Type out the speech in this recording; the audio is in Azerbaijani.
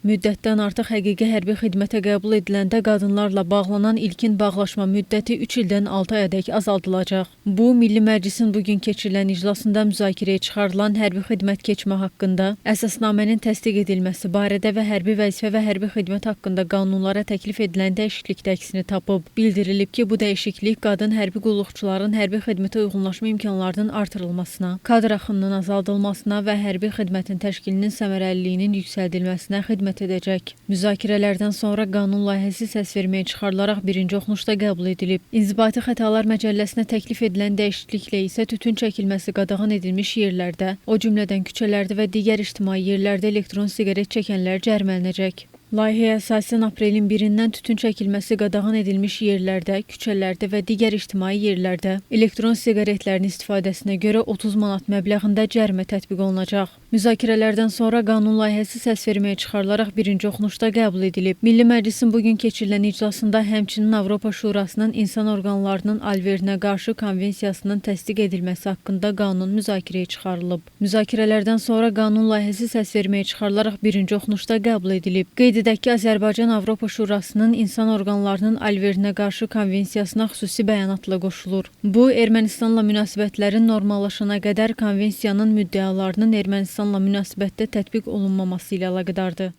Müddətdən artıq həqiqi hərbi xidmətə qəbul ediləndə qadınlarla bağlanan ilkin bağlaşma müddəti 3 ildən 6 ayadək azaldılacaq. Bu, Milli Məclisin bu gün keçirilən iclasında müzakirəyə çıxarılan hərbi xidmət keçmə haqqında əsasnamənin təsdiq edilməsi barədə və hərbi vəzifə və hərbi xidmət haqqında qanunlara təklif edilən dəyişiklikdə əksini tapıb. Bildirilib ki, bu dəyişiklik qadın hərbi qulluqçuların hərbi xidmətə uyğunlaşma imkanlarının artırılmasına, kadr axınının azaldılmasına və hərbi xidmətin təşkilinin səmərəliliyinin yüksəldilməsinə xidmət edəcək. Müzakirələrdən sonra qanun layihəsi səsverməyə çıxarılaraq birinci oxunuşda qəbul edilib. İnzibati Xətalar Məcəlləsinə təklif edilən dəyişikliklə isə tütün çəkilməsi qadağan edilmiş yerlərdə, o cümlədən küçələrdə və digər ictimai yerlərdə elektron siqaret çəkənlər cərimələnəcək. Layihəyə əsasən aprelin 1-dən tütün çəkilməsi qadağan edilmiş yerlərdə, küçələrdə və digər ictimai yerlərdə elektron siqaretlərin istifadəsinə görə 30 manat məbləğində cərimə tətbiq olunacaq. Müzakirələrdən sonra qanun layihəsi səsverməyə çıxarılaraq birinci oxunuşda qəbul edilib. Milli Məclisin bu gün keçirilən iclasında həmçinin Avropa Şurasının insan orqanlarının alverinə qarşı konvensiyasının təsdiq edilməsi haqqında qanun müzakirəyə çıxarılıb. Müzakirələrdən sonra qanun layihəsi səsverməyə çıxarılaraq birinci oxunuşda qəbul edilib. Qeyd edək ki, Azərbaycan Avropa Şurasının insan orqanlarının alverinə qarşı konvensiyasına xüsusi bəyanatla qoşulur. Bu, Ermənistanla münasibətlərin normallaşana qədər konvensiyanın müddəalarının Ermənistanla münasibətdə tətbiq olunmaması ilə əlaqədardır.